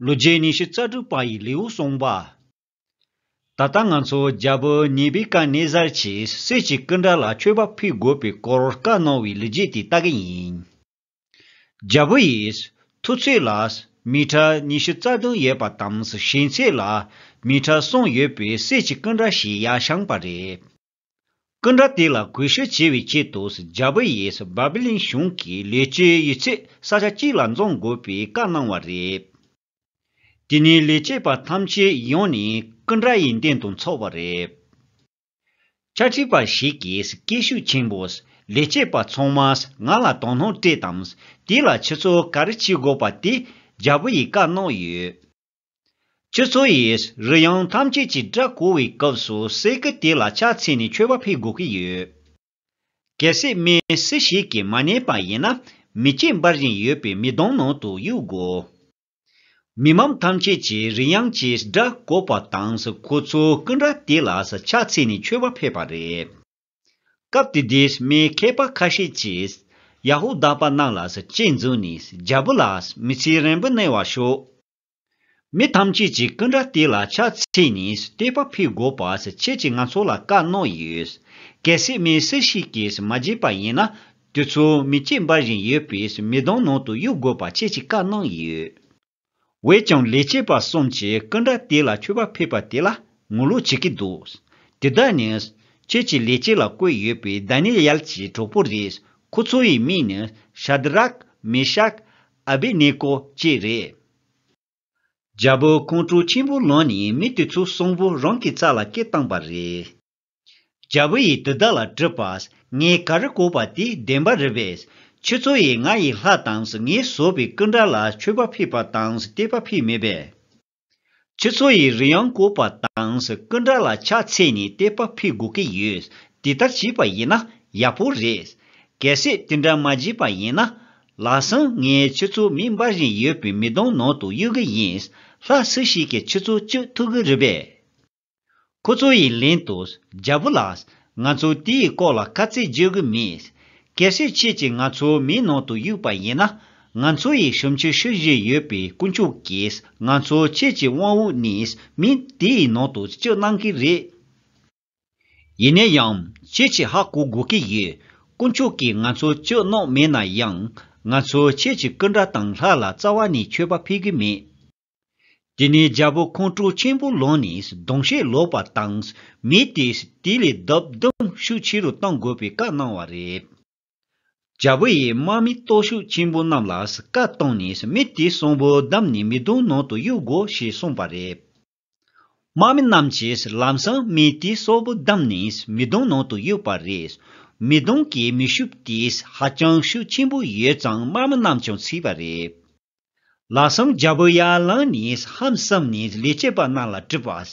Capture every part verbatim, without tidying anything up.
ལོ་རྒྱུས་ཉི་ཤུ་རྩ་དྲུག་པ་ཡི་ལེའུ་གསུངས་པ། ད་ལྟ་ང་ཚོ་རྒྱལ་པོ་ནེ་བི་ཀ་ནེ་ཛར་གྱིས་སྲས་ཀྱི་སྐུ་འདྲ་ལ་མཆོད་པ་ཕུལ་དགོས་པའི་སྐོར་བཀའ་གནང་བའི་ལོ་རྒྱུས་དེ་ལྟ་གི་ཡིན། རྒྱལ་པོ་ཡིས་མཐོ་ཚད་ལ་མི་ཊར་ཉི་ཤུ་རྩ་བདུན་ཡོད་པ་དང་ཞེང་ཚད་ལ་མི་ཊར་གསུམ་ཡོད་པའི་སྲས་ཀྱི་སྐུ་འདྲ་ཞིག་ཡར་བཞེངས་པ་རེད། སྐུ་འདྲ་དེ་ལ་གུས་ཞབས་བྱེད་པའི་ཆེད་དུ་རྒྱལ་པོ་ཡིས་བཱ་བི་ལོན་གཞུང་གི་ལས་བྱེད་ཡོད་ཚད་ས་ཆ་གཅིག་ལ་འཛོམས་དགོས་པའི་བཀའ་གནང་བ་རེད། དེ་ནས་ལས་བྱེད་པ་ཐམས་ཅད་ཡོང་ནས་སྐུ་འདྲ་ཡི་མདུན་དུ་འཚོགས་པ་རེད། ཕྱག་བྲིས་པ་ཞིག་གིས་སྐད་ཤུགས་ཆེན་པོས་ལས་བྱེད་པ་ཚང་མས་ང་ལ་དོ་སྣང་སྤྲད་དང་། དེ་ལ་ཁྱེད་ཚོ་ག་རེ་བྱེད་དགོས་པ་དེ་རྒྱལ་པོ་ཡིས་བཀའ་གནང་ཡོད། ཁྱེད་ཚོ་ཡིས་རི་ཡང་ཐམས་ཅད་ཀྱི་སྒྲ་གོ་བའི་སྐབས་སུ་སྲས་སྐུ་དེ་ལ་ཕྱག་འཚལ་ནས་མཆོད་པ་ཕུལ་དགོས་ཀྱི་ཡོད། གལ་སྲིད་མི་སུ་ཞིག་གིས་མ་ཉན་པ་ཡིན་ན་མེ་ལྕེ་འབར་བཞིན་ཡོད་པའི་མེ་དོང་ནང་དུ་གཡུག་དགོས། མི་མང་ཐམས་ཅད་ཀྱིས་རི་ཡང་གི་སྒྲ་གོ་བ་དང་ཁོ་ཚོ་སྐུ་འདྲ་དེ་ལ་ཕྱག་འཚལ་ནས་མཆོད་པ་ཕུལ་བ་རེད། སྐབས་དེ་དུས་མི་མཁས་པ་ཁ་ཤས་ཀྱིས་ཡ་ཧུ་དཱ་པ་རྣམས་ལ་གཅིག་འཛུལ་ནས་རྒྱལ་པོ་ལ་མི་ཚེ་རིང་པོ་གནས་པར་ཤོག། མི་ཐམས་ཅད་ཀྱིས་སྐུ་འདྲ་དེ་ལ་ཕྱག་འཚལ་ནས་བསྟོད་པ་ཕུལ་དགོས་པ་ཁྱེད་ཀྱིས་ང་ཚོ་ལ་བཀའ་གནང་ཡོད། གལ་སྲིད་མི་སུ་ཞིག་གིས་མ་བྱས་པ་ཡིན་ན་དེ་ཚོ་མེ་ལྕེ་འབར་བཞིན་ཡོད་པའི་མེ་དོང་ནང་དུ་གཡུག་དགོས་པ་ཁྱེད་ཀྱིས་བཀའ་གནང་ཡོད། འོན་ཀྱང་ལས་བྱེད་པ་གསུམ་གྱིས་སྐུ་འདྲ་དེ་ལ་མཆོད་པ་ཕུལ་བ་དེ་ལ་ངོ་ལོག་བྱེད་ཀྱི་འདུག། དེ་དག་ནི་ཁྱེད་ཀྱི་ལས་བྱེད་ལ་བསྐོས་ཡོད་པའི་དཱ་ནི་ཡལ་གྱི་གྲོགས་པོ་རེད། ཁོ་ཚོ་ཡི་མིང་ནི་ཤ་དྲག་མེ་ཤག་ཨ་བེད་ནེ་ཀོ་བཅས་རེད། རྒྱལ་པོ་ཁོང་ཁྲོ་ཆེན་པོ་ལངས་ནས་མི་དེ་ཚོ་གསུམ་པོ་རང་གི་རྩ་ལ་སྐད་བཏང་པ་རེད། རྒྱལ་པོ་ཡིས་དེ་དག་ལ་དྲིས་པ། ངས་ག་རེ་གོ་བ་དེ་བདེན་པ་རེད་པས། ཁྱེད་ཚོ་ཡིས་ང་ཡི་ལྷ་དང་ངས་བཟོས་པའི་སྐུ་འདྲ་ལ་མཆོད་པ་ཕུལ་བ་དང་བསྟོད་པ་ཕུལ་མེད་པས། ཁྱེད་ཚོ་ཡིས་རི་ཡང་བཀོད་པ་དང་སྐུ་འདྲ་ལ་ཕྱག་འཚལ་ནས་བསྟོད་པ་ཕུལ་དགོས་ཀྱི་ཡོད། དེ་ལྟར་བྱས་པ་ཡིན་ན་ཡག་པོ་རེད། གལ་སྲིད་དེ་འདྲ་མ་བྱས་པ་ཡིན་ན། ལགས་སམ་ངས་ཁྱེད་ཚོ་མེ་འབར་བཞིན་ཡོད་པའི་མེ་དོང་ནང་དུ་གཡུག་གི་ཡིན། ལྷ་སུ་ཞིག་གིས་ཁྱེད་ཚོ་གཅོད་ཐུབ་ཀྱི་རེད་པས། ཁོ་ཚོ་ཡིས་ལན་དུ། རྒྱལ་པོ་ལགས། ང་ཚོ་དེའི་སྐོར་ལ་ཁ་ཚིག་བརྗོད་ཀྱི་མེད། གལ་སྲིད་ཁྱེད་ཀྱིས་ང་ཚོ་མེའི་ནང་དུ་གཡུགས་པ་ཡིན་ན། ང་ཚོ་ཡི་ཞབས་ཕྱི་ཞུ་བཞིན་ཡོད་པའི་དཀོན་མཆོག་གིས་ང་ཚོ་ཁྱེད་ཀྱི་དབང་འོག་ནས་མེ་དེའི་ནང་དུ་གཅོད་གནང་གི་རེད། ཡིན་ན་ཡང་ཁྱེད་ཀྱིས་ཧ་གོ་དགོས་ཀྱི་ཡོད། དཀོན་མཆོག་གིས་ང་ཚོ་གཅོད་གནང་མེད་ན་ཡང་། ང་ཚོ་ཁྱེད་ཀྱི་སྐུ་འདྲ་དང་ལྷ་ལ་རྩ་བ་ནས་མཆོད་པ་ཕུལ་གྱི་མེད། དེ་ནས་རྒྱལ་པོ་ཁོང་ཁྲོ་ཆེན་པོ་ལངས་ནས་གདུང་ཤེད་ལོག་པ་དང་། མི་དེ་དེ་ལས་ལྡབ་བདུན་ཤུགས་ཆེ་རུ་གཏོང་དགོས་པའི་བཀའ་གནང་བ་རེད། རྒྱལ་པོ་ཡིས་དམག་མི་སྟོབས་ཤུགས་ཆེན་པོ་རྣམས་ལ་བཀའ་བཏང་ནས་མི་དེ་གསུམ་པོ་བསྡམས་ནས་མེ་དོང་ནང་དུ་གཡུག་དགོས་ཞེས་གསུངས་པ་རེད། དམག་མི་རྣམས་ཀྱིས་ལམ་སང་མི་དེ་གསུམ་པོ་བསྡམས་ནས་མེ་དོང་ནང་དུ་གཡུགས་པ་རེད། མེ་དོང་གི་མེ་ཤུགས་དེས་ཧ་ཅང་ཤུགས་ཆེན་པོ་ཡོད་ཙང་དམག་མི་རྣམས་ཀྱང་ཚིག་པ་རེད། ལགས་སམ་རྒྱལ་པོ་ཡར་ལངས་ནས་ཧམ་བསམ་ནས་ལས་བྱེད་པ་རྣམས་ལ་དྲིས་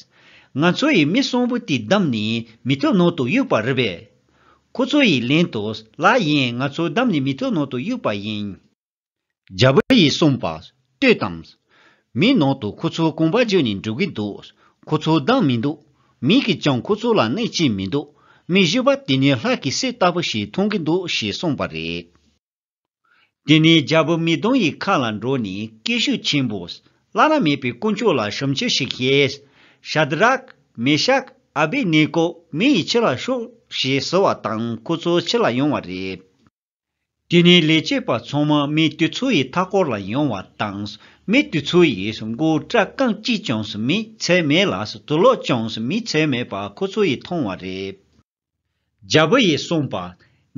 པ། ང་ཚོ་ཡིས་མི་གསུམ་པོ་དེ་བསྡམས་ནས་མེ་ཐབ་ནང་དུ་གཡུགས་པ་རེད་པས། ཁོ་ཚོ་ཡིས་ལན་དུ། ལགས་ཡིན། ང་ཚོ་བསྡམས་ནས་མེ་ཐབ་ནང་དུ་གཡུགས་པ་ཡིན། རྒྱལ་པོ་ཡིས་གསུངས་པ། ལྟོས་དང་། མེའི་ནང་དུ་ཁོ་ཚོ་གོམ་པ་བརྒྱུད་ནས་འགྲོ་གི་འདུག། ཁོ་ཚོ་ལྡང་མི་འདུག། མེ་གིས་ཀྱང་ཁོ་ཚོ་ལ་གནོད་ཀྱི་མི་འདུག། མི་བཞི་པ་དེ་ནི་ལྷ་གི་སྲས་ལྟ་བུ་ཞིག་མཐོང་གི་འདུག་ཞེས་གསུངས་པ་རེད། དེ་ནས་རྒྱལ་པོ་མེ་དོང་ཡི་ཁ་ལ་འགྲོ་ནས་སྐད་ཤུགས་ཆེན་པོས། བླ་ན་མེད་པའི་དཀོན་མཆོག་ལ་ཞབས་ཕྱི་ཞིག་བྱེད། ཤ་དྲག་མེ་ཤག་ཨ་བེད་ནེ་ཀོ་མེ་ཡི་ཕྱི་ལ་ཤོག་ཞེས་ཟེར་བ་དང་ཁོ་ཚོ་ཕྱི་ལ་ཡོང་བ་རེད། དེ་ནས་ལས་བྱེད་པ་ཚང་མ་མི་དེ་ཚོ་ཡི་མཐའ་སྐོར་ལ་ཡོང་བ་དང་། མི་དེ་ཚོ་ཡིས་མགོ་སྐྲ་རྐང་གཅིག་ཀྱང་མེ་ཚད་མེད་ལ། དུག་ལོག་ཀྱང་མེ་ཚད་མེད་པ་ཁོ་ཚོ་ཡིས་མཐོང་བ་རེད། རྒྱལ་པོ་ཡིས་གསུངས་པ།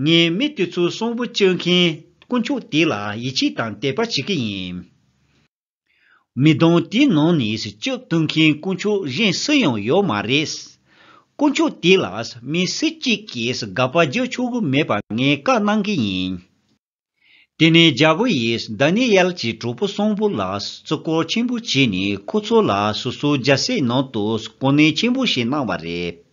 ངས་མི་དེ་ཚོ་གསོན་པོ་བཅུག་མཁན་དཀོན་མཆོག་དེ་ལ་ཡིད་ཆེས་དང་དད་པ་བྱེད་ཀྱི་ཡིན། མེ་དོང་དེའི་ནང་ནས་སྐྱོབ་ཐུབ་མཁན་དཀོན་མཆོག་གཞན་སུ་ཡང་ཡོད་མ་རེད། དཀོན་མཆོག་དེ་ལ་མི་སུ་གཅིག་གིས་དགག་པ་རྒྱག་ཆོག་གི་མེད་པ་ངས་བཀའ་གནང་གི་ཡིན། དེ་ནས་རྒྱལ་པོ་ཡིས་དཱ་ནི་ཡལ་གྱི་གྲོགས་པོ་གསུམ་པོ་ལ་བརྩི་བཀུར་ཆེན་པོ་བྱས་ནས་ཁོ་ཚོ་ལ་སོ་སོའི་རྒྱལ་སྲིད་ནང་དུ་གོ་གནས་ཆེན་པོ་ཞིག་གནང་བ་རེད།